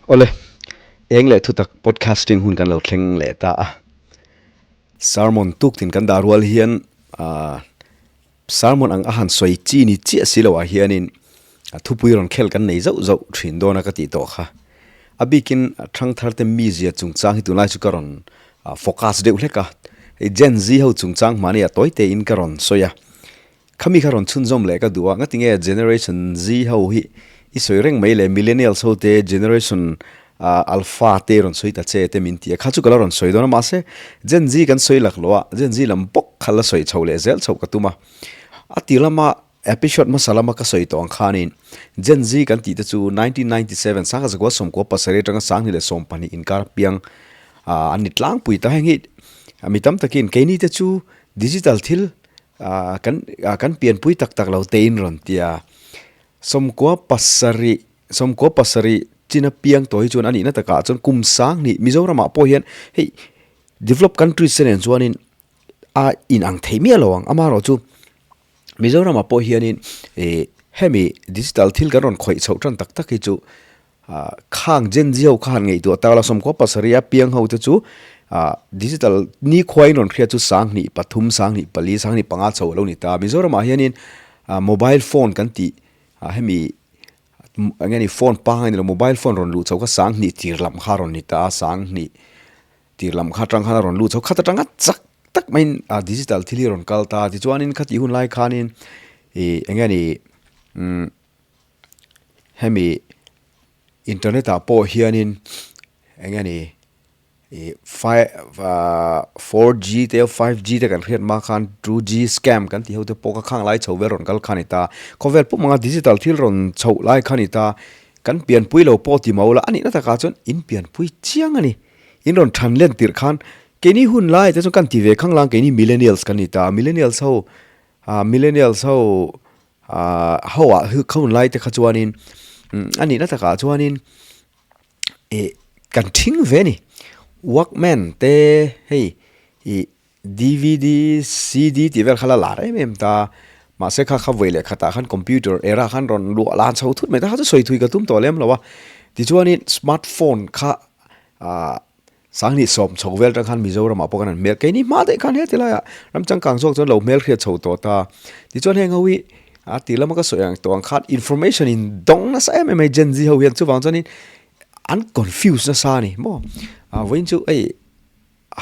Awle, eng leh thutak podcasting hun kan lo thleng leh ta a. Sermon tuktin kan dah rual hian ah sermon ang a han sawi chi ni chiah si loah hianin a thupui rawn khel kan nei zauh zauh thin dawn a ka tih tawh kha. A bikin thangthar te mizia chungchang hi tunlai chu ka rawn focus deuh hlek a. Hei Gen Z ho chungchang hmani ah tawi tein ka rawn sawi a. Khami kha rawn chhunzawm leh ka duh a, ngatinge Generation Z ho hi i sawi reng mai le, Millennials ho te, Generation Alpha te rawn sawi ta che te min ti a, kha chu ka la rawn sawi dawn a, mahse Gen Z kan sawi lak lo a, Gen Z lam bawk kha la sawi chho leh zel chhoh ka tum a. A ti lama episode hmasa lama ka sawi tawh ang khanin Gen Z kan tih te chu 1997, 1997 atanga 2012 inkar piang an ni tlangpui ta, heng hi mi tam takin keini te chu digital thil Kan kan pianpui tak tak lo tein rawn ti a, 97 77 chin a piang tawh hi chuan a nihna takah chuan kum sang hnih Mizoramah pawh hian hei develop countries te nen chuanin a inang thei miah lo ang, amaherawhchu Mizoramah pawh hianin ih hemi digital thil kan rawn khawih chhoh tan tak tak hi chu Khang Gen Z ho kha han ngaihtuah tak la, 97 a piang ho te chu digital nikhua in rawn hriat chu 23, 24, 25 chho a lo ni ta. Mizoramah hianin mobile phone kan tih hemi eng nge ni phone pangai ni lo mobile phone rawn luh chho kha 20 tir lam kha a rawn ni ta a, 20 tir lam kha atang khan a rawn luh chho khat atanga chak tak maiin digital thil hi a rawn kal ta. Tichuanin khatih hun lai khanin ih eng nge ni umm. Hemi internet ah pawh hianin eng nge ni ih 4G te 5G te kan hriat hma khan 2G scam kan tih ho te pawh kha khang lai chho vel rawn kal kha a ni ta. Khawvel pum anga digital thil rawn chhoh lai kha a ni ta. Kan pianpui lo pawh ti mauh la a nihna takah chuan in pianpui chiang a ni. In rawn than len tirh khan keini hun lai te chuan kan ti ve khang lang keini millennials kan ni ta. Millennials ho millennials ho Ahh ho ah hi khawn lai te kha chuanin a nihna takah chuanin ih kan thing ve a ni walkman te hei ih dvd cd tih vel kha la lar em em ta mahse kha kha vawi leh khatah khan computer era khan rawn luah lan chho thut mai ta kha chu sawi thui ka tum tawh lem lo a tichuanin smartphone kha ahh. Sanghnih sawm chho vel atang khan Mizoramah pawh khan an hmel keini hma daih khan heti laiah ram changkang zawk chuan lo hmel hriat chho tawh ta. Tichuan heng ho hi a tih lama ka sawi ang tawh ang khan information in dawng nasa em em mai Gen Z ho hian chuvang chuanin an confuse nasa a ni maw. A vawiin chu hei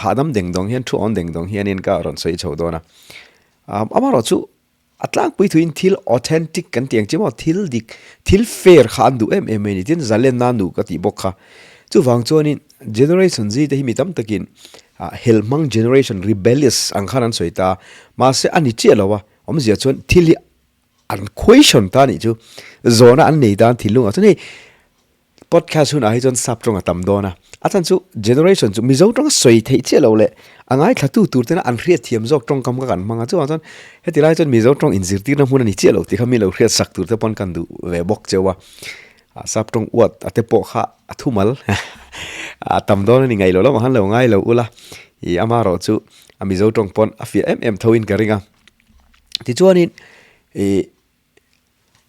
hahdam deng dawng hian thu awn deng dawng hianin ka rawn sawi chho dawn a. Amaherawhchu A tlangpui thuin thil authentic kan tih ang che maw, thil dik, thil fair kha an duh em em mai a ni. Tin, zalenna an duh ka tih bawk kha. Chuvang chuanin generation Z te hi mi tam takin helhmang generation, rebellious ang khan an sawi ta a. Mahse a ni chiah lo a, awmzia chuan thil hi an question ta a nih chu. Zawhna an nei tan thinlungah chuan hei Podcast hunah hi chuan sap tawng a tam dawn a, a chhan chu generation chu Mizo tawng a sawi theih chiah lo leh a ngaithlatu tur tena an hriat thiam zawk tawngkam kha kan hmang a, chuvang chuan heti lai chuan Mizo tawng inzirtirna hmun a ni chiah lo tih kha mi lo hriat sak tur te pawn kan duh ve bawk cheu a, sap tawng uat a te pawh kha a thumal a tam dawn a ni ngaih loh lamah khan lo ngai lo ula, ih amaherawh chu a Mizo tawng pawn a fiah em em tho in ka ring a, tichuanin ih.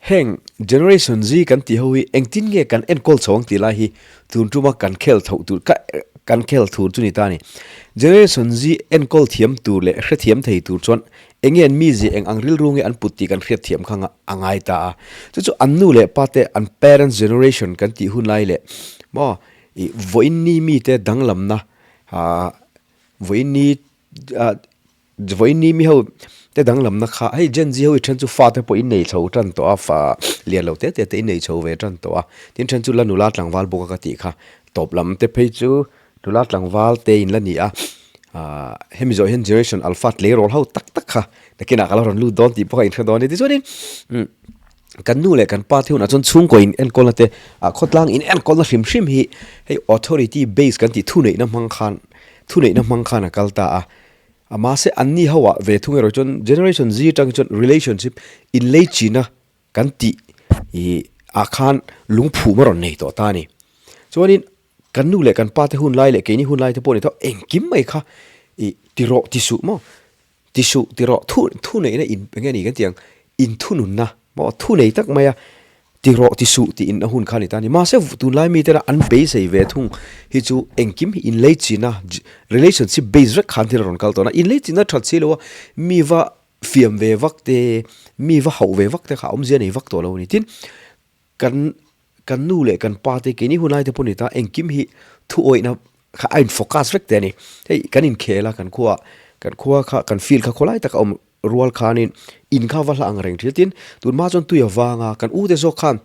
Heng Generation Z kan tih ho hi engtin nge kan enkawl chho ang tih lai hi tun tuma kan khel tho tur ka kan khel thur chu ni ta a ni. Generation Z enkawl thiam tur leh hrethiam thei tur chuan eng nge an mizia eng ang rilru nge an put tih kan hriatthiam kha a ngai ta a. Chu chu an nu leh pa te an parents generation kan tih hun lai leh maw ih vawiin ni mite danglamna ah vawiin ni ah Vawiin ni mi ho te danglamna kha hei Gen Z ho i then chu fa te pawh in nei chho tan tawh a, fa lian lo te te te in nei chho ve tan tawh a, tin then chu la nula tlangval bawk a ka tih kha tawp lam te phei chu nula tlangval te in la ni a, ah hemi zawh hian generation alpha tleirawl ho tak tak kha nakinah ka la rawn lut dawn tih pawh kha in hre dawn a ni. Tichuanin umm kan nu leh kan pa te hunah chuan chhungkaw in enkawlna te ah khawtlang in enkawlna hrim hrim hi hei authority base kan tih thuneihna hmang khan thuneihna hmang khan a kal ta a. A mahse anni ho ah ve thung erawh chuan generation Z atang hi chuan relationship inlei china kan tih ih ah khan lungphum a rawn nei tawh ta a ni. Chuanin kan nu leh kan pa te hun lai leh keini hun lai te pawh ni tawh engkim mai kha ih ti rawh ti suh maw ti suh ti rawh thu thu neihna in eng nge ni kan tih ang inthununna maw thu nei tak mai a. Ti rawh ti suh tih in a hun kha a ni ta a ni. Mahse tunlai mite lah an beisei ve thung hi chu engkim hi inlei china relationship base vek khan thil a rawn kal tawh a, inlei china that si lo a mi va fiam ve vak te mi va hauh ve vak te kha awmzia nei vak tawh lo a ni. Tin kan kan nu leh kan pa te keini hun lai te pawh ni ta engkim hi thu awihna kha a in focus vek te a ni. Hei kan inkhel a kan khua kan khua kha kan field kha khawlai tak a awm rual khanin in kha va hla ang reng thil tin tunhma chuan tui a vang a kan u te zawk khan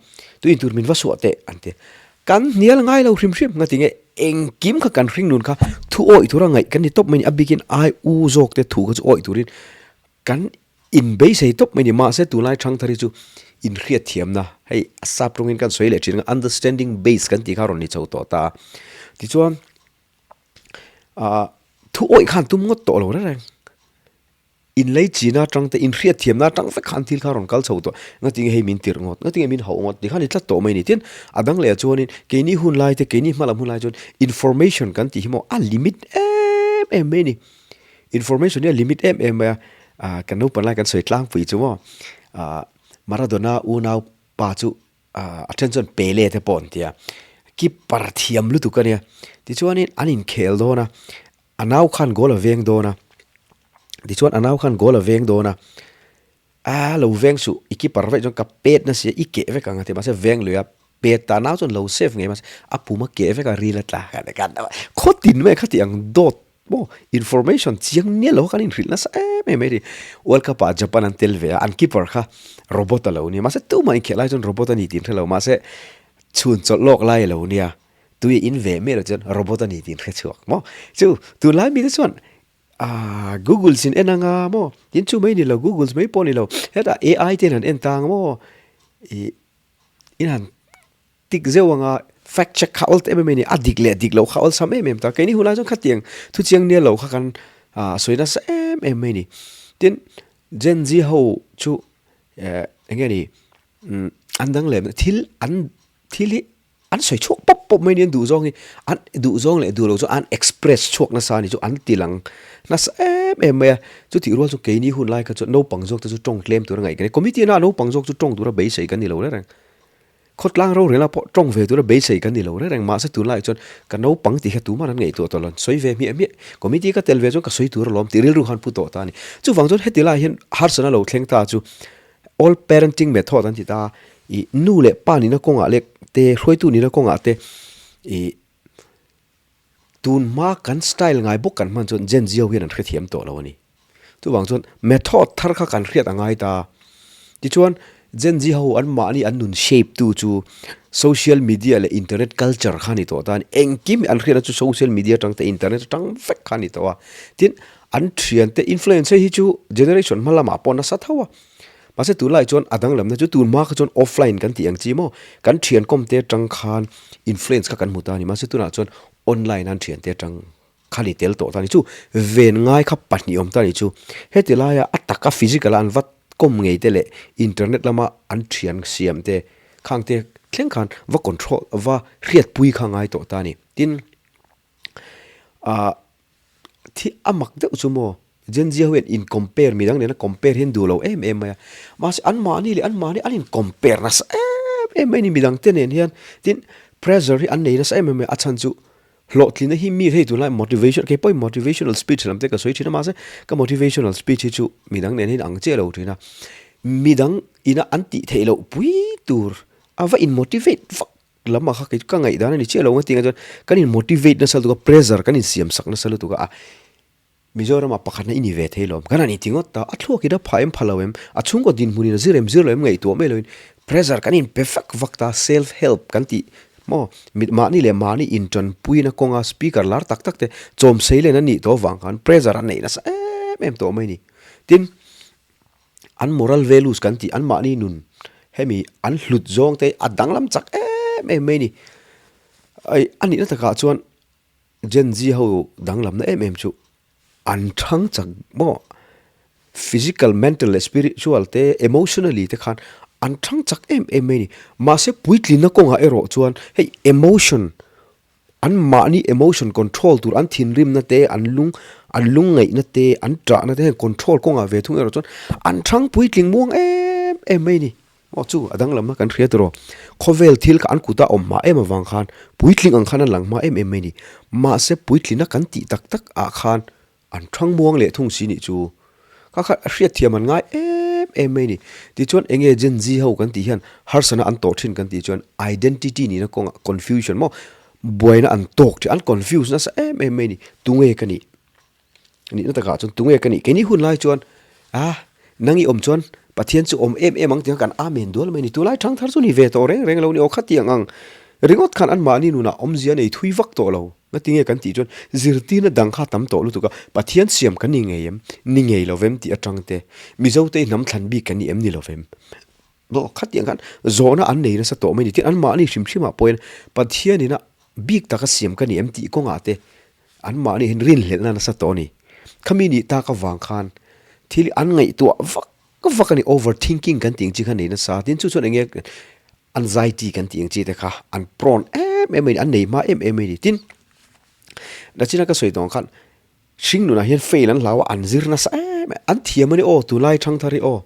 tui in tur min va suah teh an ti kan hnial ngai lo hrim hrim ngatinge engkim kha kan hring nun kha thu awih tura ngaih kan ni tawp mai ni a bikin ai u zawk te thu kha chu awih turin kan in beisei tawp mai ni mahse tunlai thang thar hi chu in hriat thiamna hei a sap tawngin kan sawi leh thin ang understanding base kan tih kha rawn ni chho tawh ta a tichuan ah thu awih khan tum ngawt tawh lo reng reng. Inlei china atang te, inhriat thiamna atang vek khan thil kha rawn kal chho tawh. Ngatinge hei min tirh ngawt, ngatinge min hauh ngawt tikhan i tlat tawh mai ni. Tin, a dang leh ah chuanin keini hun lai te, keini hma lam hun lai chuan information kan tih hi maw a limit em em mai a ni. Information hi a limit em em mai a, ah kan naupang lai kan sawi tlangpui chu maw, ah Maradona unau pa chu ah a then chuan Pele te pawh an ti a, keeper thiam lutuk a nia. Tichuanin an inkhel dawn a, A nau khan goal a veng dawn a, tichuan a nau khan goal a veng dawn a, a lo veng suh i keeper vaih chuan ka pet nasi a i keh vek ang a ti mahse veng lui a pet ta nau chuan lo save ngei mahse a pum a keh vek a ril a tla khaw tin mai kha ti ang dawt maw information chiang miah lo kha kan inhrilh nasa em em mai a ni. World Cup ah Japan an tel ve a an keeper kha robot a lo nia mahse tumah inkhelh lai chuan robot a ni tih an hre lo mahse chhun chawlh lawk lai a lo nia. Tui a in ve miah lo chuan robot a ni tih in hre chhuak maw? Chu tunlai mite chuan aah Googles in en anga maw? Tin chu mai ni lo Googles mai pawh ni lo hetah AI te in han en ta ang maw? Ih in han tik zeuh anga fact check kha awl ta em em a ni a dik leh dik loh kha awlsam em em ta keini hunlai chuan khatiang thu chiang nia lo kha kan aah sawi nasa em em mai a ni. Tin Gen Z ho chu eh eng nge ni umm an dang lem thil an thil hi An sawi chhuak pawp pawp mai ni an duh zawng hi an duh zawng leh duh lo chu an express chhuak nasa a ni chu an ti lang nasa em em mai a chutih rual chu keini hun lai kha chuan naupang zawk te chu tawng tlem tura ngaih kan ni committee na naupang zawk chu tawng tura beisei kan ni lo reng reng khawtlang rorel ah pawh tawng ve tura beisei kan ni lo reng reng mahse tunlai chuan ka naupang tih kha tuman an ngaihtuah tawh lo an sawi ve hmiah hmiah committee ka tel ve chuan ka sawi tur alawm tih rilru khan pu tawh ta a ni chuvang chuan heti lai hian harsatna lo thleng ta chu All parenting method an ti ta a, ih nu leh pa nihna kawngah leh te hruaitu nihna kawngah te ih tun hma kan style ngai bawk kan hman chuan Gen Z ho hian an hrethiam tawh lo a ni. Chuvang chuan method thar kha kan hriat a ngai ta. Tichuan Gen Z ho an mahni an nun shape tu chu social media leh internet culture kha a ni tawh ta a ni. Engkim hi an hriatna chu social media atang te internet atang vek kha a ni tawh a. Tin An thiante influence hi chu generation hma lamah pawh nasa tho a, mahse tunlai chuan a danglamna chu tun hma kha chuan offline kan tih ang chi maw, kan thian kawm te atang khan influence kha kan hmu ta a ni, mahse tunah chuan online an thiante atang kha ni tel tawh ta a ni, chu ven ngai kha pahnih awm ta a ni chu, heti laia a taka physical a an va kawm ngei te leh internet lama an thian siam te khang te thleng khan va control va hriatpui kha ngai tawh ta a ni, tin ah. Thi a mak deuh chu maw? Gen Z ho hian in compare midang nena compare hi an duh lo em em mai a, mahse an mahni leh an mahni an in compare nasa em em mai a ni midang te nen hian, tin pressure hi an nei nasa em em mai a, a chhan chu hlawhtlinna hi mi hei tunlai motivation kei pawhin motivational speech lam te ka sawi thin a mahse ka motivational speech hi chu midang nen hian ang chiah lo thin a, midang ina an tih theih loh pui tur a va in motivate vak Lamah kha kei chu ka ngaihdan a ni chiah lo ang a tih ang chuan kan in motivate nasa lutuk a, pressure kan in siam sak nasa lutuk a, Mizoramah pakhatna i ni ve thei lo, kan han inti ngawt ta, a thluak in a pha em pha lo em, a chhungkaw dinhmun in a zir em zir lo em ngaihtuah mai loin pressure kan in pe vak vak ta, self help kan tih maw mit mahni leh mahni intanpuina kawnga speaker lar tak tak te chawm sei len a nih tawh avang khan pressure a neih nasa em em tawh mai a ni. Tin. An moral values kan tih an mahni nun hemi an hlut zawng te a danglam chak em em mai a ni. Ai a nihna takah chuan Gen Z ho danglamna em em chu an thang chak maw physical, mental leh spiritual te emotionally te khan an thang chak em em mai a ni. Mahse puitlinna kawngah erawh chuan hei emotion An mahni emotion control tur an thinrimna te, an lung an lungngaihna te, an ṭahna te heng control kawngah ve thung erawh chuan an ṭhang puitling muang em em mai a ni. Maw chu a danglamna kan hria tiraw? Khawvel thil kha an kuta awm hma em avang khan puitling ang khan an lang hma em em mai a ni. Mahse puitlina kan tih tak tak ah khan an thang muang leh thung si nih chu. Kha kha hriatthiam an ngai em em mai a ni. Tichuan eng nge Gen Z ho kan tih hian harsana an tawh thin kan tih chuan identity nihna kawngah confusion maw buaina an tawk thin, an confuse nasa em em mai a ni. Tunge ka nih? Nihna takah chuan tunge ka nih? Keini hun lai chuan ah nang i awm chuan Pathian chu awm em em ang tiang kan amen dual mai a ni. Tunlai thang thar chu ni ve tawh reng reng lo a ni aw khatiang ang ringawt khan anmahni nunah awmzia nei thui vak tawh lo. Ngatinge kan tih chuan zirtirna dang kha tam tawh lutuk a, Pathian siam kan ni ngei em? Ni ngei lo vem tih atang te, Mizote hi hnam thlan bik kan ni em ni lo vem? Maw khatiang khan zawhna an nei nasa tawh mai ni. Tin, anmahni hrim hrimah pawhin Pathianina bik taka siam ka ni em tih kawngah te anmahni hian rinhlelhna nasa tawh a ni. Khami nih tak avang khan thil an ngaihtuah vak vak a ni, over thinking kan tih ang chi kha nei nasa. Tin, chu chuan eng nge anxiety kan tih ang chi te kha an prone em em a ni, an nei hma em em a ni. Tin, nachina ka sawi tawh ang khan hring nunah hian fail an hlau a, an zir nasa em em, an thiam a ni aw, tunlai thangthar hi aw,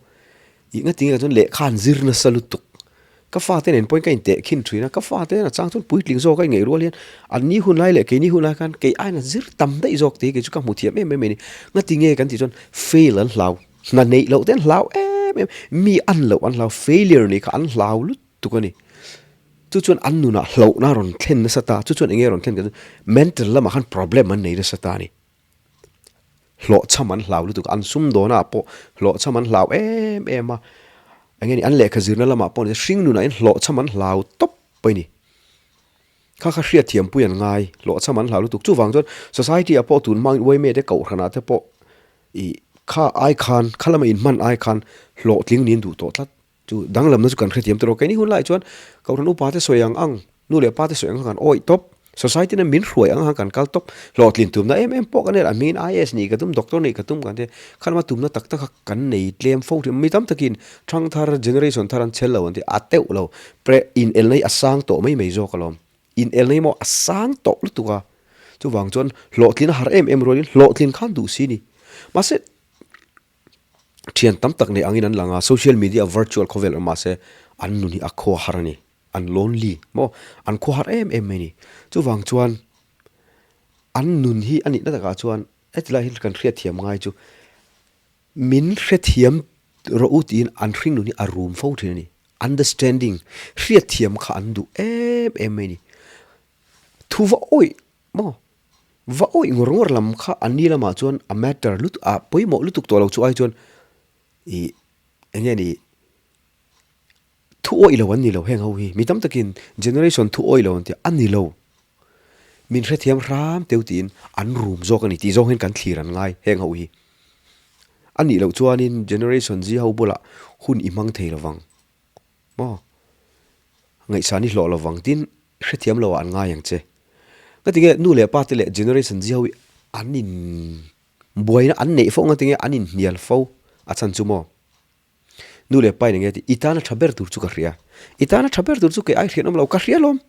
ih ngatinge ka chuan lehkha an zir nasa lutuk. Ka fate nen pawhin ka inteh khin thin a, ka fate a chang chuan puitling zawk a ingaih rual hian an ni hun lai leh keini hun lai khan kei aiin an zir tam daih zawk tih hi kei chu ka hmu thiam em em a ni. Ngatinge kan tih chuan fail an hlau. Hna neih loh te an hlau em em, mi an loh an hlau, failure nih kha an hlau lutuk a ni. Chu chuan an nunah hlauhna a rawn thlen nasa ta, chu chuan eng nge a rawn thlen kan mental lamah khan problem an nei nasa ta a ni. Hlawhchham an hlau lutuk a, an sumdawnah pawh hlawhchham an hlau em em a, eng nge ni an lehkha zirna lamah pawh ni hring nunah hian hlawhchham an hlau tawp a ni. Kha kha hriatthiampui an ngai, hlawhchham an hlau lutuk. Chuvang chuan society ah pawh tun hmangin uaime te kohhranah te pawh Ih, kha ai khan, kha lama inhman ai khan hlawhtling niin duh tawh tlat. Chu danglamna chu kan hrethiam tawh lo. Keini hun lai chuan Kohhran upa te sawi ang ang, nu leh pa te sawi ang ang kan awih tawp. Society na min hruai ang ang kan kal tawp. Hlawhtlin tumna em em pawh kan nei lo. A hmingin IAS nih ka tum, Doctor nih ka tum kan tia. Kha lama tumna tak tak kha kan nei tlem fo thin. Mi tam takin thangthar, generation thar an chel lo an ti a teuh lo. Pre inelna hi a sang tawh mai mai zawk alawm. Inelna hi maw a sang tawh lutuk a, chuvang chuan hlawhtlin a har em em rualin hlawhtlin khan duh si ni. Mahse, thian tam tak nei angin an lang a, social media virtual khawvel awm mahse an nun hi a khua har a ni, an lonely maw, an khua har em em mai a ni. Chuvang chuan an nun hi a nihna takah chuan heti lai hi kan hriatthiam ngai chu Min hrethiam rawh u tiin an hring nun hi a rum fo thin a ni. Understanding, hriatthiam kha an duh em em mai a ni. Thu va awih maw? Va awih ngawr ngawr lam kha an ni lamah chuan a matter lutuk a pawimawh lutuk tawh lo chu ai chuan ih eng nge ni Thu awih lo an ni lo heng ho hi. Mi tam takin generation thu awih lo an ti a, a ni lo. Min hrethiam hram teu tiin an rum zawk a ni tih zawng hian kan thlir an ngai heng ho hi. A nih loh chuanin generation Z ho bulah hun i hmang thei lovang maw? Ngaihsan i hlawh lovang tin hrethiam loah an ngai ang che. Ngatinge nu leh pa te leh generation Z ho hi an in buaina an neih fo ngatinge an inhnial fo a chhan chu maw? Nu leh pa in enge a ti, I tana tha ber tur chu ka hria. I tana tha ber tur chu kei ai hriat awm lo, ka hria lawm.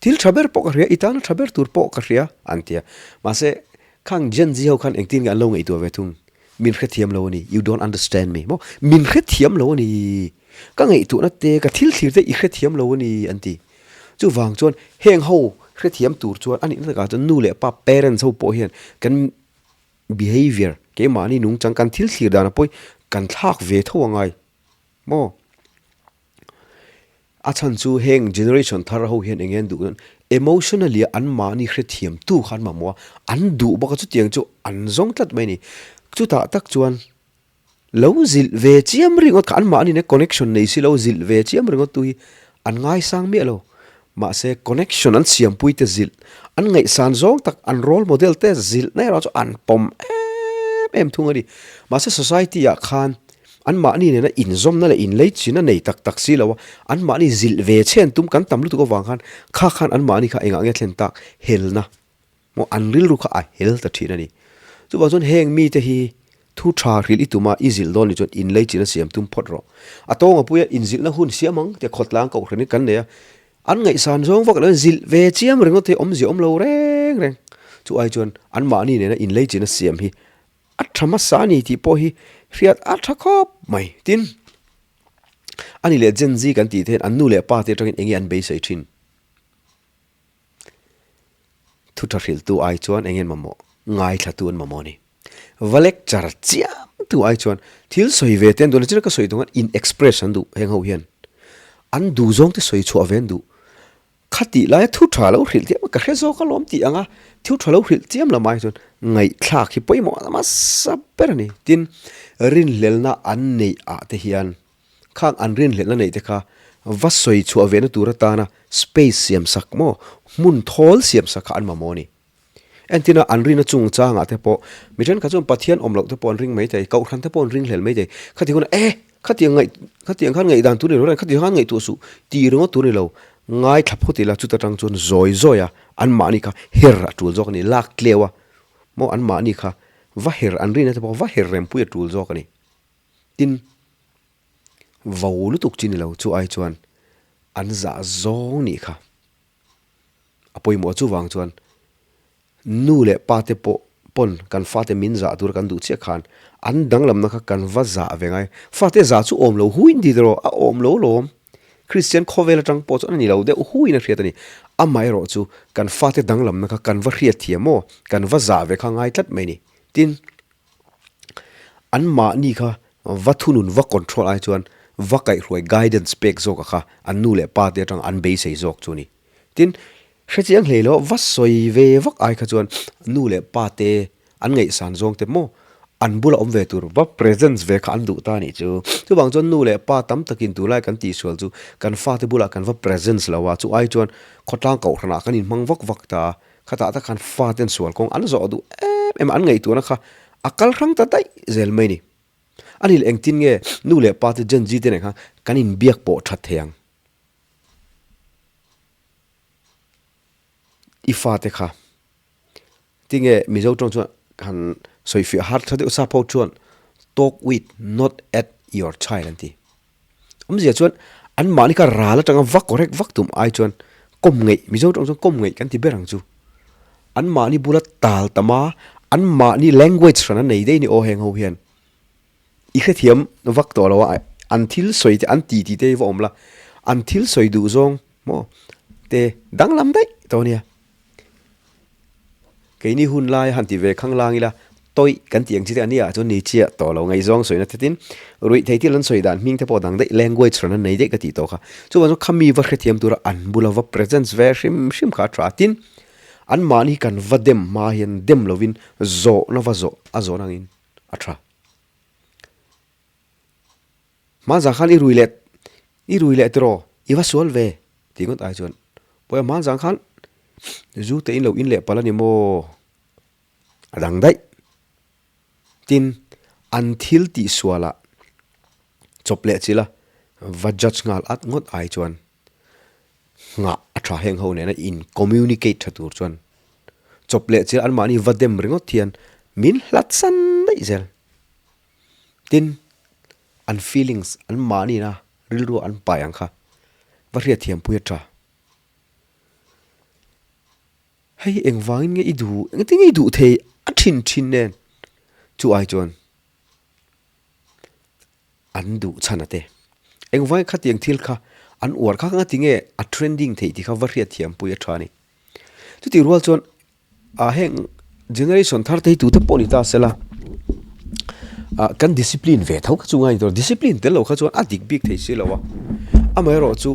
Thil tha ber pawh ka hria, i tana tha ber tur pawh ka hria, an ti a. Mahse, khang Gen Z ho khan engtin nge an lo ngaihtuah ve thung? Min hrethiam lo a ni, you don't understand me, maw? Min hrethiam lo a ni, ka ngaihtuahna te, ka thil thlir te i hrethiam lo a ni, an ti. Chuvang chuan heng ho hrethiam tur chuan a nihna takah chuan nu leh pa, parents ho pawh hian kan Behaviour, keimahni nungchang kan thil thlir dan a pawi kan thlak ve tho a ngai maw? A chhan chu heng generation thar ho hian eng nge an duh dawn? Emotionally a anmahni hrethiam tu kha an mamawh a, an duh bawk a chutiang chu an zawng tlat mai a ni. Chutah tak chuan Lo zilh ve chiam ringawt kha anmahni nen connection nei si lo zilh ve chiam ringawt tu hi an ngaisang miah lo. Mahse connection an siampui te zilh, an ngaihsan zawng tak an role model te zilh na erawh chu an pawm em em thung a ni. Mahse society ah khan anmahni nena inzawmna leh inleichina nei tak tak si lo a, anmahni zilh ve chhen tum kan tam lutuk avang khan kha khan anmahni kha engah nge thlen tak helna Maw an rilru kha a hel ta thin a ni. Chuvang chuan heng mite hi thu tha hrilh i tuma i zilh dawn ni chuan inlei chin a siam tum phawt rawh. A tawng a puia inzilhna hun siam ang tia khawtlang kohhran hi kan nei a, an ngaihsan zawng vak lo zilh ve chiam ringawt hi awmzia awm lo reng reng. Chu ai chuan anmahni nena inlei chin a siam hi a tha hmasa a ni tih pawh hi hriat a tha khawp mai. Tin, a. A ni leh Gen Z kan tih te hian an nu leh pa te atangin enge an beisei thin? Thu tha hrilhtu ai chuan enge an mamawh? Ngaithlatu an mamawh a ni. Va lecture chiam tu ai chuan thil sawi ve te an duh a ni. Chutiang ka sawi duh khan in express an duh heng ho hian. An duh zawng te sawi chhuah ve an duh. Khatih laia thu tha lo hrilh chiam a, ka hre zawk alawm tih anga thu tha lo hrilh chiam lamah hi chuan ngaihthlak hi pawimawh hmasa ber a ni. Tin, rinhlelna an neih ah te hian khang an rinhlelhna neih te kha va sawi chhuah ve na tur atana space siam sak maw, hmun thawl siam sak kha an mamawh a ni. Entina an rina chungchangah te pawh mi thenkhat chuan Pathian awm loh te pawh an ring mai thei, Kohhran te pawh an ring hlel mai thei. Khati hunah e, khatiang ngaih, khatiang khan ngaihdan tur ni lo reng, khatiang khan ngaihtuah suh tih ringawt tur ni lo, ngaithla phawt ila chuta tang chuan zawi zawi a, anmahni kha her a tul zawk a ni, lak tleu a maw anmahni kha va her an rina te pawh va her rempui a tul zawk a ni. Tin, vo lutuk chi ni lo chu ai chuan an zah zawng nih kha. A pawimawh chuvang chuan nu leh pa te pawh pawn kan fate min zah tura kan duh chiah khan an danglamna kha kan va zah ve ngai. Fate zah chu awm lo huin ti tawh a awm lo lawm. Kristian khawvel atang pawh chuan a ni lo deuh huin a hriat a ni. Amaherawh chu kan fate danglamna kha kan va hriat thiam aw, kan va zah ve kha ngai tlat mai a ni. Tin, anmahni kha va thunun va control ai chuan va kaihhruai guidance pek zawk a kha an nu leh pa te atang an beisei zawk chu a ni. Tin, hrechiang hlei lo va sawi ve vak ai kha chuan nu leh pa te an ngaihsan zawng te maw an bula awm ve tur va presence ve kha an duh ta a nih chu. Chuvang chuan nu leh pa tam takin tunlai kan tihsual chu kan fate bulah kan va presence lo a, chu ai chuan khawtlang kohhranah kan inhmang vak vak ta a, Khatah tak khan faten sual kawng an zawh duh em em a, an ngaihtuahna kha a kal hrang ta daih zel mai ni. A ni leh engtin nge nu leh pa te Gen Z te nen khan kan inbiak pawh that thei ang? I fate kha tinge Mizo tawng chuan han sawifiah har tha deuh sap ho chuan talk with not at your child an ti. Awmzia chuan anmahni kha ral atanga vak rek vak tum ai chuan kawm ngeih, Mizo tawng chuan kawm ngeih kan ti ber ang chu. Anmahni bula tal tam a, anmahni language hran a nei daih a ni aw heng ho hian. I hrethiam vak tawh lo a, an thil sawi te, an ti ti te hi va awm la, an thil sawi duh zawng maw te danglam daih tawh a nia. Keini hun lai han ti ve khang lang ila, tawih kan tih ang chi te a nia chuan ni chiah tawh lo ngaihzawng sawina te tin ruih thei thil an sawi dan hming te pawh dang daih language rawn an nei daih ka tih tawh kha. Chuvang chuan khami va hrethiam tura an bula va presence ve hrim hrim kha a tha a, tin anmahni kan va dem hma hian dem lovin zawhna va zawh a zawhna angin a tha. Hmanzang khan i rui leh i rui leh tiraw i va sual ve tih ngawt ai chuan pawh hmanzang khan zu te in lo in leh palh a ni maw a dang daih tin an thil tih sualah chawp leh chilh a va judge nghal at ngawt ai chuan nghah a tha heng ho nena in communicate tha tur chuan chawp leh chilh anmahni va dem ringawt hian min hlat san daih zel. Tin, an feelings, an mahnina rilru an pai ang kha va hriatthiampui a tha. Hei engvangin nge i duh, engtin nge i duh thei a thin thin nen chu ai chuan an duh chhan a te. Engvangin khatiang thil kha an uar kha kha tinge a trending theih tih kha va hriatthiampui a tha a ni. Chutih rual chuan Ah heng generation thar te hi tute pawh ni ta sela ah kan discipline ve tho kha chu ngai tur discipline tel lo kha chuan a dik bik thei si lo a amaherawh chu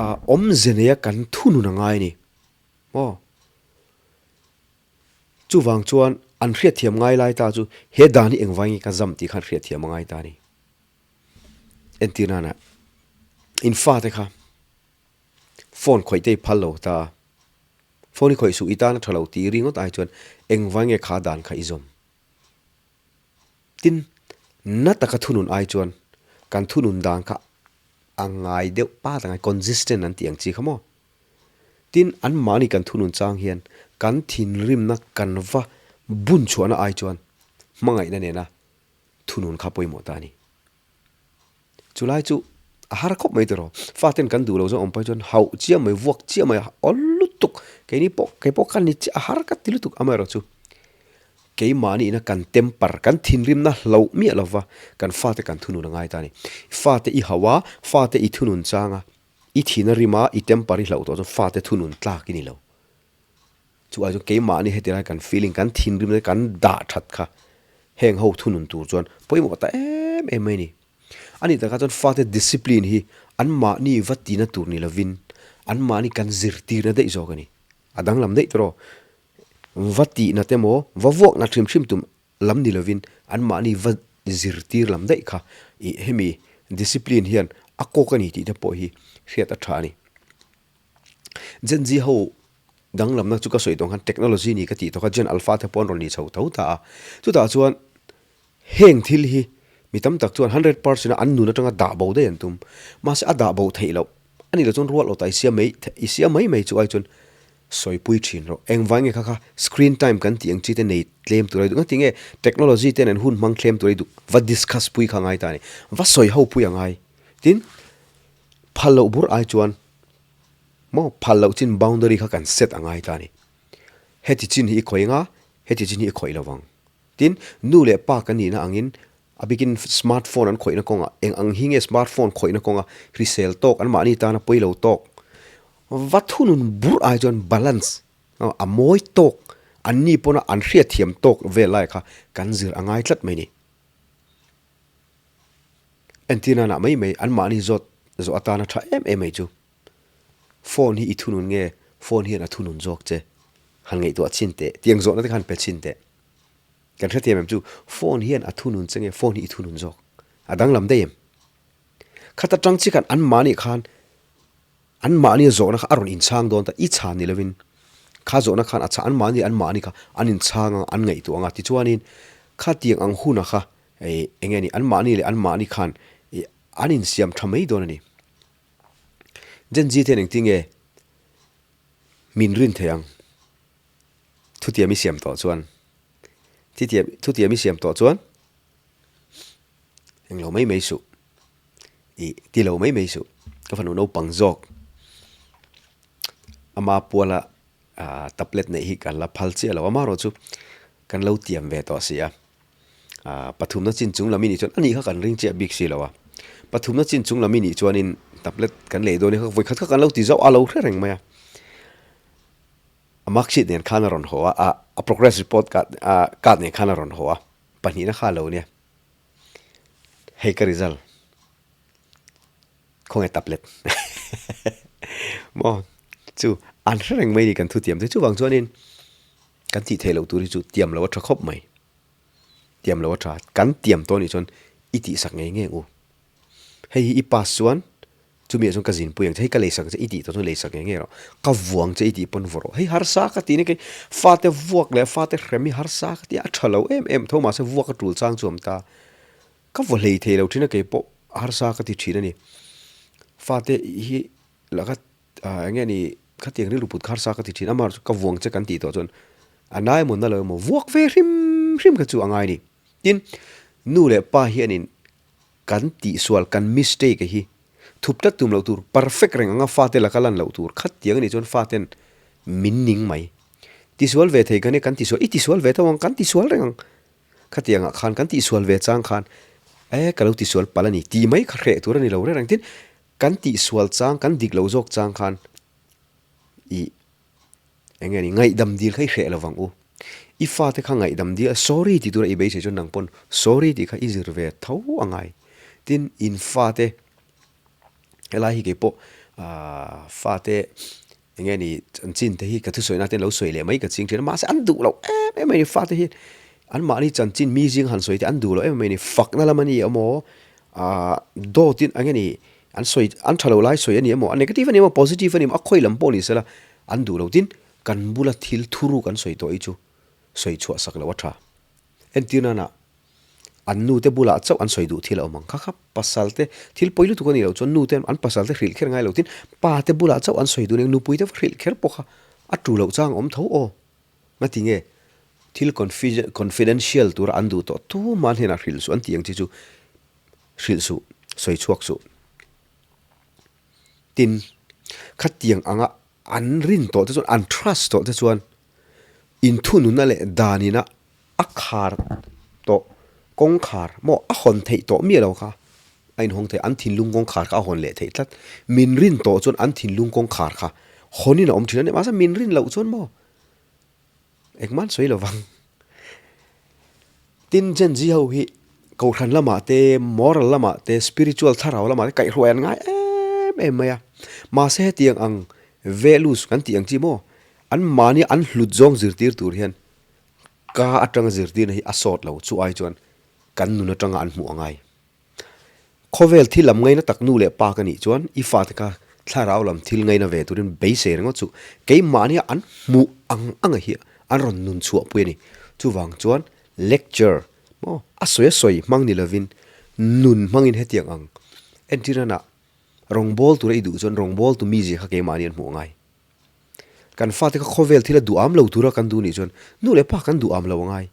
ah awmze neia kan thunun a ngai a ni maw chuvang chuan an hriatthiam ngai lai ta chu he dan hi engvangin nge ka zam tih khan hriatthiam a ngai ta a ni entir nana in fate kha phone khawih te i phal lo ta. Phone i khawih suh i tan a tha lo tih ringawt ai chuan engvai nge kha dan kha i zawm? Tin, na taka thunun ai chuan kan thunun dan kha a ngai deuh pat a ngai, consistent an tih ang chi kha maw? Tin, anmahni kan thunun chang hian kan thinrimna kan va bun chhuahna ai chuan hmangaihna nena thunun kha pawimawh ta a ni. Chulai chu a har khawp mai tiraw. Faten kan duh lo zawng awm phei chuan hauh chiah mai, vuak chiah mai a awl lutuk. Keini pawh, kei pawh ka ni chiah a har ka ti lutuk amaherawh chu. Keimahni ina kan temper, kan thinrimna hlauh miah lova kan fate kan thunun a ngai ta a ni. Fate i hauh a, fate i thunun chang a, i thin a rim a, i temper i hlauh tawh chuan fate thunun tlak i ni lo. Chu ai chuan keimahni heti lai kan feeling, kan thinrimna te kan dah that kha heng ho thunun tur chuan pawimawh ta em em mai a ni. A nih takah chuan fate discipline hi anmahni va tina tur ni lovin anmahni kan zirtirna daih zawk a ni. A danglam daih tawh rawh. Va tihna te maw, va vuakna hrim hrim tum lam ni lovin anmahni va zirtir lam daih kha ih hemi discipline hian a kawk a ni tih te pawh hi hriat a tha a ni. Gen Z ho danglamna chu ka sawi tawh ang khan technology ni ka tih tawh kha Gen Alpha te pawh an rawn ni chho tho ta a. Chutah chuan heng thil hi mi tam tak chuan 100% a an nun atanga dah bo daih an tum. Mahse a dah bo theih loh a nih loh chuan rual awta i siam mai i siam mai mai chu ai chuan Sawipui thin rawh. Engvai nge kha kha screen time kan tih ang chi te nei tlem tur a i duh. Engati nge technology ten an hun hmang tlem tur a i duh. Va discuss pui kha ngai ta a ni. Va sawi ho pui a ngai. Tin, phal loh bur ai chuan maw phal loh chin boundary kha kan set a ngai ta a ni. Heti chin hi i khawih anga, heti chin hi i khawih lo vang. Tin, nu leh pa kan nihna angin A bikin smart phone an khawihna kawngah eng ang hi nge smart phone khawihna kawnga hrisel tawk an mahni tana pawi lo tawk va thunun burh ai chuan balance a mawi tawk an ni pawna an hriatthiam tawk vel lai kha kan zir a ngai tlat mai ni. Entir nanah mai mai an mahni zawt zawh atana tha em em mai chu phone hi i thunun nge phone hian a thunun zawk che han ngaihtuah chhin teh tiang zawhna te khan pe chhin teh. Kan hrethiam em chu phone hian a thunun che nge phone hi i thunun zawk? A danglam daih em? Khata tang chi khan an mahni khan an mahni a zawhna kha a rawn inchhang dawn ta i chhan ni lovin kha zawhna khan a chhang an mahni an mahni kha an inchhang ang an ngaihtuah ang a tichuanin khatiang ang huna kha ih eng nge ni an mahni leh an mahni khan ih an insiam tha mai dawn a ni. Gen Z te hian engtin nge min rin thei ang? Thutiam i siam tawh chuan Thitiam thutiam i siam tawh chuan englo mai mai suh ih ti lo mai mai suh ka fanu naupang zawk ama puala ah tablet neih hi kan la phal chiah lo amaherawh chu kan lo tiam ve tawh si a ah pathumna chin chung lam i nih chuan ani kha kan ring chiah bik si lo a pathumna chin chung lam i nih chuanin tablet kan lei dawn hi kha vawikhat kha kan lo ti zauh a lo hre reng mai a. A mark sheet nen khan a rawn haw a, a progress report card card nen khan a rawn haw a, pahnihna kha a lo nia. Hei ka result khawnge tablet maw chu an hre reng mai ni kan thutiam te chuvang chuanin kan tih theih loh tur hi chu tiam loh a tha khawp mai. Tiam loh a tha, kan tiam tawh anih chuan i tihsak ngei ngei ang u. Hei hi i pass chuan Chumi ah chuan ka zinpui ang che, hei ka leisak ang che i tih tawh chuan leisak ngei ngei rawh. Ka vuang che i tih pawn vaw rawh. Hei harsa ka tih nia kei fate vuak leh fate hrem hi harsa ka ti a, a tha lo em em tho mahse vuak a tul chang chu a awm ta. Ka vaw hlei thei lo thin a kei pawh harsa ka ti thin a ni. Fate hi laka eng nge ni khatiang rilru put kha harsa ka ti thin a, amaherawhchu ka vuang che kan tih tawh chuan a na emaw na lo emaw vuak ve hrim hrim kha chu a ngai a ni. Tin, nu leh pa hianin Kan tihsual, kan mistake hi thup tlat tum loh tur, perfect reng anga fate laka lan loh tur, khatiang anih chuan faten min ning mai. Tisual ve thei kan e, kan tisual, i tisual ve tho ang, kan tisual reng ang. Khatiangah khan kan tihsual ve chang khan e ka lo tisual palh a ni tih mai kha hreh tur a ni lo reng reng. Tin, kan tihsual chang, kan dik lo zawk chang khan i Eng nge ni, ngaihdam dil kha i hreh lo vang u. I fate kha ngaihdam dil a, sorry tih tura i beisei chuan nang pawn sorry tih kha i zir ve tho a ngai. Tin, in fate, helai hi keipawh aah fate eng nge ni chanchin te hi ka thusawi na ten lo sawi leh mai ka ching thin a, mahse an duh loh em em mai ni fate hi anmahni chanchin mi zing han sawi te an duh loh em em mai ni, fakna lam a ni emaw aah dawtin eng nge ni An sawi, an tha lo lai sawi a ni emaw, a negative a ni emaw, positive a ni emaw, a khawi lam pawh ni sela, an duh lo. Tin, kan bula thil thuru kan sawi tawh hi chu sawi chhuah sak loh a tha. Entir nana an nu te bulah chauh an sawi duh thil a awm ang. Kha kha pasal te thil pawi lutuk a nih loh chuan nu te an pasal te hrilh kher ngai lo. Tin, pa te bulah chauh an sawi duh nen nupui te va hrilh kher pawh kha a tu loh chang a awm tho aw. Ngati nge thil confidential tura an duh tawh tumah hnenah hrilh suh an tih ang chi chu Hrilh suh, sawi chhuak suh. Tin, khatiang anga an rin tawh te chuan, an trust tawh te chuan inthununna leh danina A khar tawh kawngkhar maw a hawn theih tawh miah lo kha a inhawng thei, an thinlung kawngkhar kha a hawn leh theih tlat. Min rin tawh chuan an thinlung kawngkhar kha hawnin a awm thin a ni. Mahse min rin loh chuan maw engmah an sawi lo vang. Tin, Gen Z ho hi Kohhran lamah te, moral lamah te, spiritual thlarau lamah te kaihhruai an ngai em em mai a. Mahse hetiang ang values kan tih ang chi maw an mahni an hlut zawng zirtir tur hian Ka atanga zirtirna hi a sawt lo, chu ai chuan kan nun atanga an hmuh a ngai. Khawvel thil lam ngaina tak nu leh pa ka nih chuan i fate kha thlarau lam thil ngaina ve turin beisei ringawt chu keimahnia an hmuh ang anga hi an rawn nun chhuahpui a ni. Chuvang chuan lecture maw a sawi a sawi hmang ni lovin nun hmangin hetiang ang entirnana rawngbawl tura i duh chuan rawngbawl tu mizia kha keimahni an hmuh a ngai. Kan fate kha khawvel thil a duham lo tura kan duh nih chuan nu leh pa kan duham lo a ngai.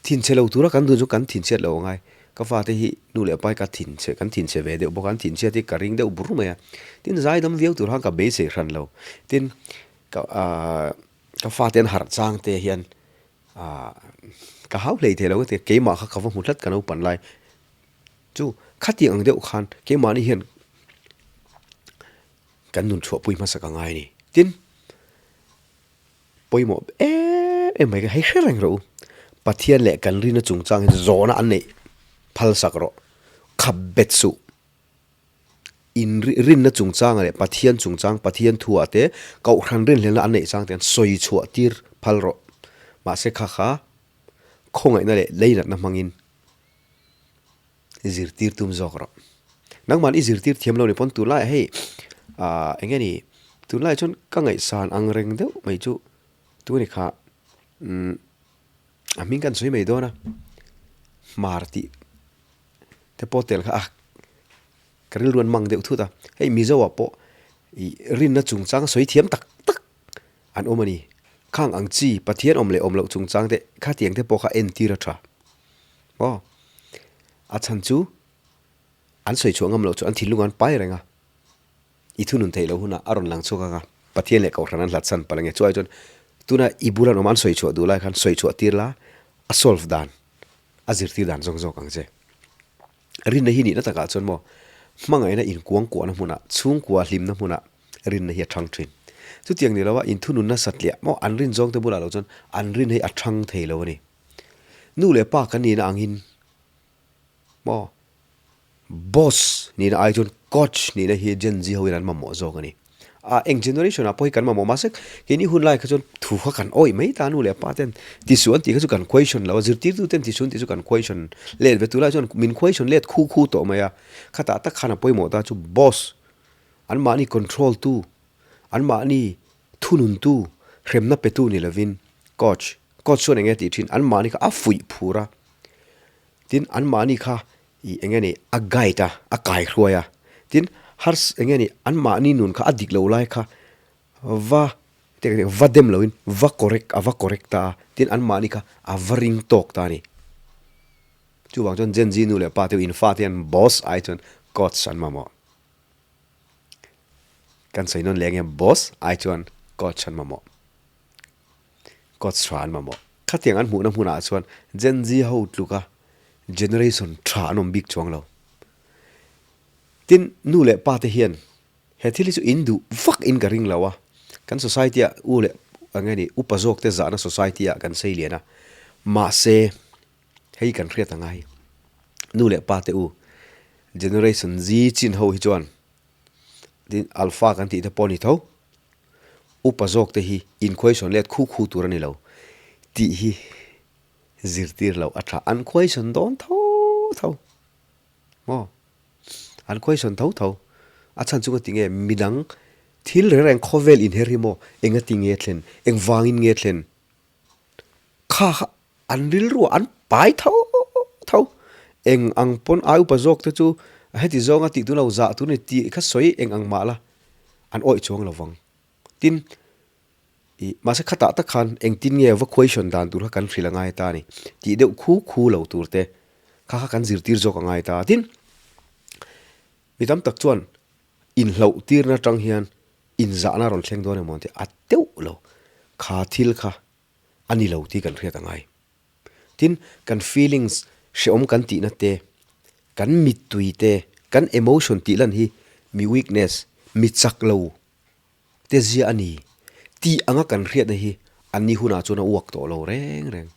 Thinchhe lo tura kan duh chuan kan thinchhiat lo a ngai. Ka fate hi nu leh pa hi ka thinchhe kan thinchhe ve deuh bawk a, an thinchhiat hi ka ring deuh bur mai a. Tin, zaidam viau tur khan ka beisei hran lo. Tin, ka aah ka fate an harh chang te hian aah ka hau hlei thei lo ka ti a, keimah kha ka va hmu tlat ka naupan lai. Chu khatiang ang deuh khan keimahni hian Kan nun chhuahpui hmasa ka ngai a ni. Tin, pawimawh em em mai kha hei hre reng rawh u. Pathian leh kan rina chungchang hi zawhna an neih phal sak rawh. Khap bet suh. In rinna chungchanga leh Pathian chungchang, Pathian thuah te, Kohhran rinhlelna an neih chang te an sawi chhuah tir phal rawh. Mahse kha kha khawngaihna leh leinatna hmangin Zirtir tum zawk rawh. Nangman i zirtir thiam lo ni pawn tunlaiah hei ah eng nge ni tunlaiah chuan ka ngaihsan ang reng deuh mai chu tu ni kha umm a hming kan sawi mai dawn a hmar tih te pawh tel kha a ka rilru an mang deuh thut a hei Mizo ah pawh ih rinna chungchang sawi thiam tak tak an awm a ni khang ang chi Pathian awm leh awm loh chungchang te khatiang te pawh kha entir a tha. Aw, a chhan chu an sawi chhuah ngam loh chu an thinlung an pai reng a, i thunun theih loh hunah a rawn lang chhuak ang a, Pathian leh Kohhran an hlat chhan palh ange. Chuai chuan tuna i bula an awm a, an sawi chhuah duh lai khan sawi chhuah tir la, a solve dan, a zirtir dan zawng zawk ang che. Rinna hi nihna takah chuan maw hmangaihna inkuangkuahna hmunah, chhungkua hlimna hmunah rinna hi a thang thin. Chutiang ni loa inthununna satliah maw an rin zawngte bulah loh chuan an rin hi a thang thei lo a ni. Nu leh pa kan nihna angin maw boss nihna ai chuan coach nihna hi Gen Z hoin an mamawh zawk a ni. A eng generation ah pawh hi kan mamawh mahse keini hun lai kha chuan thu kha kan awih mai ta nu leh pa ten tisuh an tih kha chu kan question lo a, zirtirtu ten tisuh an tih chu kan question let ve tunlai chuan min question let khu khu tawh mai a, khatah tak khan a pawimawh ta chu boss an mahni control tu an mahni thununtu hremna petu ni lovin coach Coach chuan enge tih thin, an mahni kha a fuih phur a, tin an mahni kha ih enge ni a guide a, a kaihruai a, tin hars enge ni an mahni nun kha a dik lo lai kha va va dem loin va correct a va correct ta a, tin an mahni kha a va ring tawk ta a ni. Chuvang chuan Gen Z nu leh pa te in fate hian boss ai chuan coach an mamawh. Kan sawi nawn leh enge boss ai chuan coach an mamawh. Coach tha an mamawh. Khatiang an hmuhna hmunah chuan Gen Z ho tluka generation tha an awm bik chuang lo. Tin, nu leh pa te hian he thil hi chu in duh vak in ka ring lo a, kan society ah u leh eng nge ni upa zawk te zahna society ah kan sei lian a, mahse hei kan hriat a ngai. Nu leh pa te u generation Z chin ho hi chuan tin alpha kan tih te pawh a ni tho. Upa zawk te hi in question let khu khu tur a ni lo tih hi zirtir loh a tha. An question dawn tho tho maw? An question tho tho. A chhan chu ngati nge midang thil reng reng khawvel inher hi maw engati nge thlen, engvangin nge thlen kha kha an rilruah an pai tho tho. Eng ang pawn ai upa zawk te chu heti zawnga tih tun lo zah tun ni tih kha sawi eng ang mah la an awih chuang lo vang. Tin, ih mahse khatah tak khan engtin nge va question dan tur kha kan hrilh a ngai ta a ni. Tih deuh khu khu lo tur te kha kha kan zirtir zawk a ngai ta a. Tin, mi tam tak chuan inhlauh tirna atang hian inzahna a rawn thleng dawn emaw an ti a, a teuh lo. Kha thil kha a ni lo tih kan hriat a ngai. Tin, kan feelings hrehawm kan tihna te, kan mittui te, kan emotion tih lan hi mi weakness, mi chak lo te zia a ni tih anga kan hriatna hi an ni hunah chuan a uak tawh lo reng reng.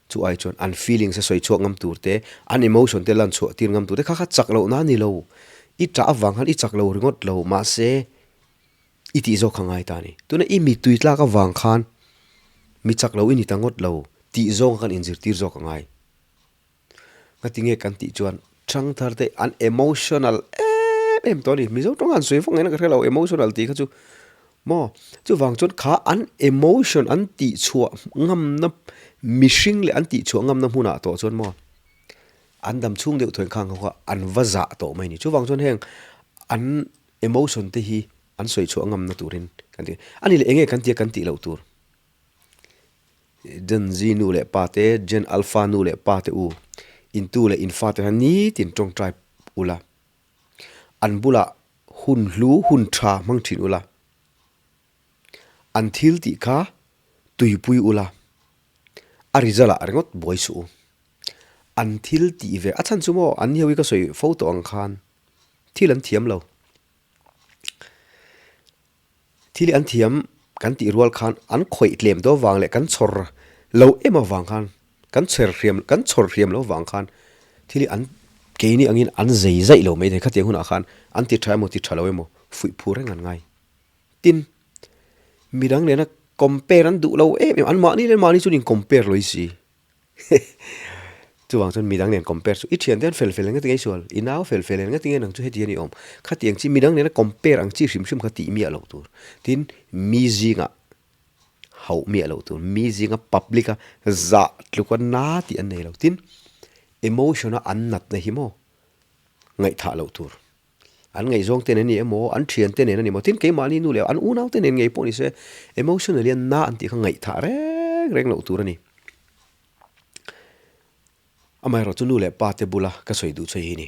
Chu ai chuan an feelings a sawi chhuak ngam tur te, an emotion te lan chhuah tir ngam tur te kha kha chak lohna a ni lo. I tah avang khan i chak lo ringawt lo, mahse i tih zawk kha ngai ta a ni. Tuna i mittui tlak avang khan mi chak lo i ni ta ngawt lo tih zawnga kan inzirtir zawk a ngai. Ngatinge kan tih chuan thangthar te an emotional em em tawh a ni. Mizo tawng an sawi vak ngaihna ka hre lo emotional tih kha chu maw. Chuvang chuan kha an emotion an tih chhuah ngamna mihring leh an tih chhuah ngamna hmunah tawh chuan maw an dam chhung deuh thuai khang ho kha an va zah tawh mai a ni. Chuvang chuan heng an emotion te hi an sawi chhuah ngamna turin kan ti. A ni leh enge kan tia kan tih loh tur. Gen Z nu leh pa te, Gen Alpha nu leh pa te u, in tu leh in fa te khan nitin tawngtai ula, an bulah hun hlu, hun tha hmang thin ula, an thil tih kha tuipui ula, a result ah ringawt buai suh u. An thil tih ve, a chhan chu maw an ni ho hi ka sawi fo tawh ang khan thil an thiam lo. Thil an thiam kan tih rual khan an khawih tlem deuh avang leh kan chhawr lo em avang khan kan chher hriam kan chhawr hriam lo avang khan thil hi an keini angin an zei zaih lo mai thei khatiang hunah khan an ti tha emaw ti tha lo emaw fuih phur reng an ngai. Tin, midang nena compare an duh lo em em an mahni leh mahni chuan in compare lo i si. Chuvang chuan midang nen compare chu i thian te an fel fel eng nge sual, i nau fel fel eng nge tinge nang chu heti hian i awm. Khatiang chi midang nena compare ang chi hrim hrim kha tih miah loh tur. Tin, mi zingah hauh miah loh tur, mi zinga public a zah tluka na tih an nei lo. Tin, emotion a an natna hi maw ngaihthah loh tur. An ngaihzawng te nen a ni emaw, an thian te nen a ni emaw, tin keimahni nu leh an unau te nen ngei pawh ni se, emotionally an na an tih kha ngaihthah reng reng loh tur a ni. Amaherawh chu nu leh pa te bula ka sawi duh che hi ni.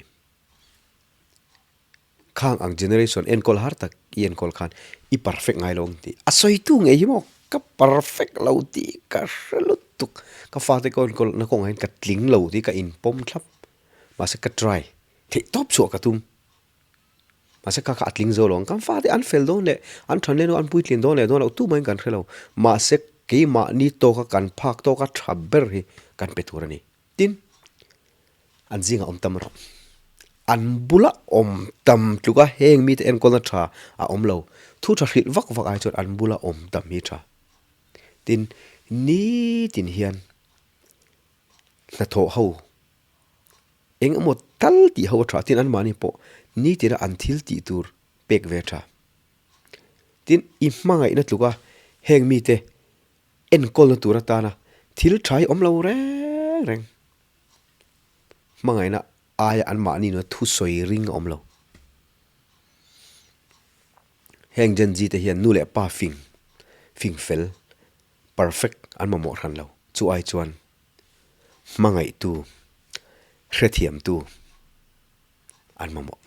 Khang ang generation enkawl har tak i enkawl khan i perfect ngai lo ang tih a sawitu ngei hi maw ka perfect lo tih ka hre lutuk. Ka fate ka enkawl na kawngah hian ka tling lo tih ka inpawm thlap mahse ka try. Theih tawp chhuah ka tum. Mahse kha kha a tling zo lo ang. Kan fate an fel dawn leh an than leh an puitlin dawn leh dawn loh tumah in kan hre lo. Mahse keimahni tawka kan phak tawka tha ber hi kan pe tur a ni. Tin, an zingah awm tam rawh. An bula awm tam tluka heng mite enkawlna tha a awm lo. Thu tha hrilh vak vak ai chuan an bula awm tam hi tha. Tin, nitin hian hnathawh ho Eng emaw tal tih ho a tha tin anmahni pawh nitina an thil tih tur pek ve a tha. Tin, i hmangaihna tluka heng mite enkawlna tur atana thil tha hi awm lo reng reng. Hmangaihna aia anmahni nuna thusawi ring a awm lo. Heng Gen Z te hian nu leh pa fing, fing fel, perfect an mamawh hran lo. Chu ai chuan hmangaihtu, hrethiamtu an mamawh.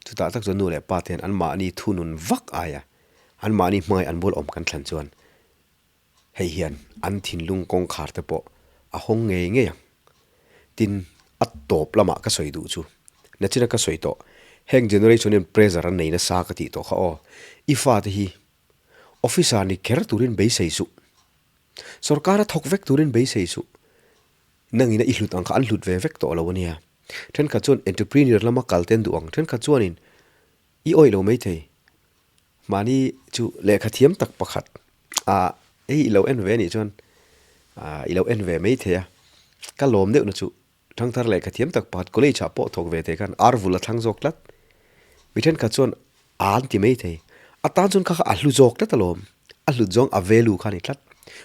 Chutah tak chuan nu leh pa te hian anmahni thunun vak aia anmahni hmangaih an bul awm kan thlan chuan hei hian an thinlung kawngkhar te pawh a hawng ngei ngei ang. Tin, a tawp lamah ka sawi duh chu nachina ka sawi tawh heng generation hian pressure an nei nasa ka tih tawh kha aw, i fate hi officer ni kher turin beisei suh. Sorkar a thawk vek turin beisei suh. Nangin a i hlut ang kha an hlut ve vek tawh lo a nia. Thenkhat chuan entrepreneur lama kal te an duh ang, thenkhat chuanin i awih lo maithei. Mahni chu lehkha thiam tak pakhat ah hei i lo en ve anih chuan ah i lo en ve maithei a, ka lawm deuhna chu Thangthar lehkha thiam tak pakhat college ah pawh thawk ve thei khan ar vul a thlang zawk tlat. Mi thenkhat chuan a an ti mai thei. A tan chuan kha kha a hlu zawk tlat alawm. A hlut zawng a value kha a ni tlat.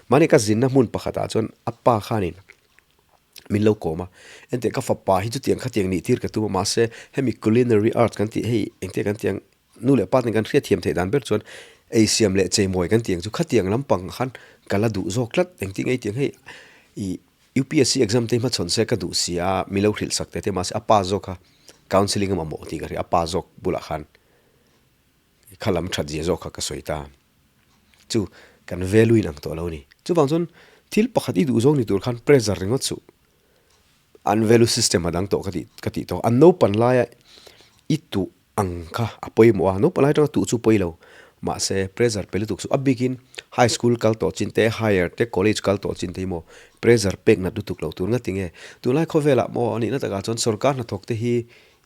Mahni ka zinna hmun pakhat ah chuan a pa khanin min lo kawm a, enteh ka fapa hi chutiang khatiang nih tir ka tum a mahse hemi culinary arts kan tih hei engtiang kan tih ang nu leh pa ten kan hriatthiam theih dan ber chuan ei siam leh cheimawi kan tih ang chu khatiang lampang khan ka la duh zawk tlat engtin nge tiang hei ih UPSC exam te hi hmachhawn se ka duh si a, mi lo hrilh sak teh te mahse a pa zawk kha counselling a mamawh tih ka hria, a pa zawk bulah khan kha lam that zia zawk kha ka sawi ta. Chu kan value in ang tawh lo a ni. Chuvang chuan Thil pakhat i duh zawng ni tur khan pressure ringawt suh. An value system a dang tawh ka tih ka tih tawh. An naupan laia i tuh ang kha a pawimawh a, naupan lai atanga tuh chu pawi lo. Mahse pressure pe lutuk chu a bikin high school kal tawh chin te, higher te, college kal tawh chin te hi maw pressure pek nat lutuk lo tur nga ti nge. Tunlai khawvelah maw a nihna takah chuan sorkar hnathawk te hi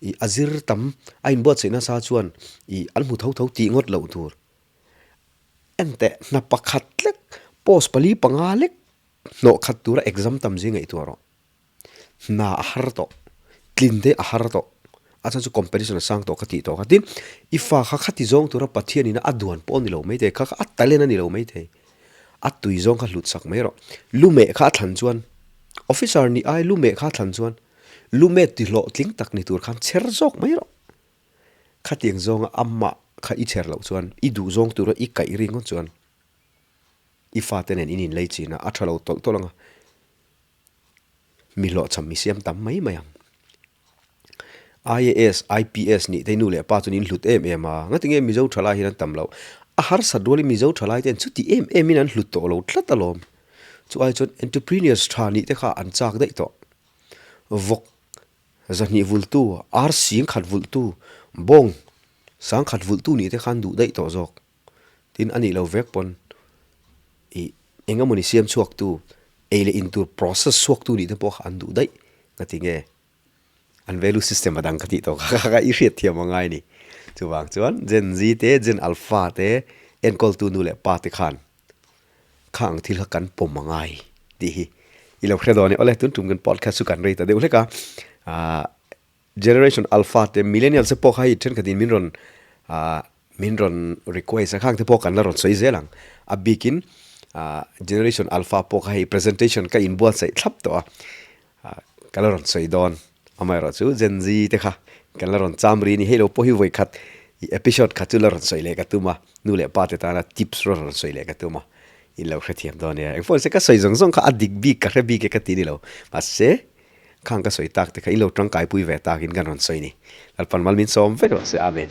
ih a zir tam a inbuatsaih nasa chuan ih an hmu tho tho tih ngawt loh tur. Enteh hna pakhat lek post pali panga lek hnawh khat tura exam tam zing ngaihtuah rawh. Hna a har tawh, tlin te a har tawh, a chhan chu competition a sang tawh ka tih tawh kha. Tin, i fa kha khati zawng tura Pathian ina a duan pawh a ni lo maithei, kha kha a talent a ni lo maithei. A tui zawng kha hlut sak mai rawh. Lumeh kha a thlan chuan, officer nih ai lumeh kha a thlan chuan, lumeh ti hlawhtling tak ni tur khan chher zawk mai rawh. Khatiang zawnga amah kha i chher loh chuan, i duh zawng tura i kaih ringawt chuan i fate nen in inlei chin a, a tha lo tawlh tawlh ang a, mi hlawhchham mi siam tam mai mai ang. IAS, IPS nih te nu leh pa chuan in hlut em em a, ngatinge Mizo thalai hian an tam loh? A harsat rualin Mizo thalai ten chuti em emin an hlut tawh lo tlat alawm. Chu ai chuan entrepreneurs tha nih te kha an chak daih tawh. Vawk Zahnih vulhtu, ar sing khat vulhtu, bawng sang khat vulhtu nih te khan duh daih tawh zawk. Tin, a nih lo vek pawn ih eng emawni siam chhuaktu, ei leh in tur process chhuaktu nih te pawh kha an duh daih ka ti nge. An value system a dang ka tih tawh kha kha i hriat thiam a ngai ni. Chuvang chuan Gen Z te, Gen Alpha te enkawltu nu leh pa te khan Kha ang thil kha kan pawm a ngai tih hi i lo hre dawn e. Awle, tun tum kan podcast chu kan rei ta deuh hlek a. Ahh Generation Alpha te Millennials te pawh kha hei thenkhatin min rawn ahh min rawn request a, khang te pawh kan la rawn sawi zel ang. A bikin ahh Generation Alpha pawh kha hei presentation ka inbuatsaih thlap tawh a. Ka la rawn sawi dawn, amaherawh chu Gen Z te kha kan la rawn cham ri a ni. Hei lo pawh hi vawi khat i episode khat chu la rawn sawi leh ka tum a, nu leh pa te tana tips rawn rawn sawi leh ka tum a, in lo hrethiam dawn nia. Engpawh nise ka sawi zawng zawng kha a dik bik ka hre bik e ka ti ni lo, mahse khang ka sawi tak te kha in lo tangkaipui ve takin kan rawn sawi ni. Lalpan mal min sawm vek rawh se, Amen.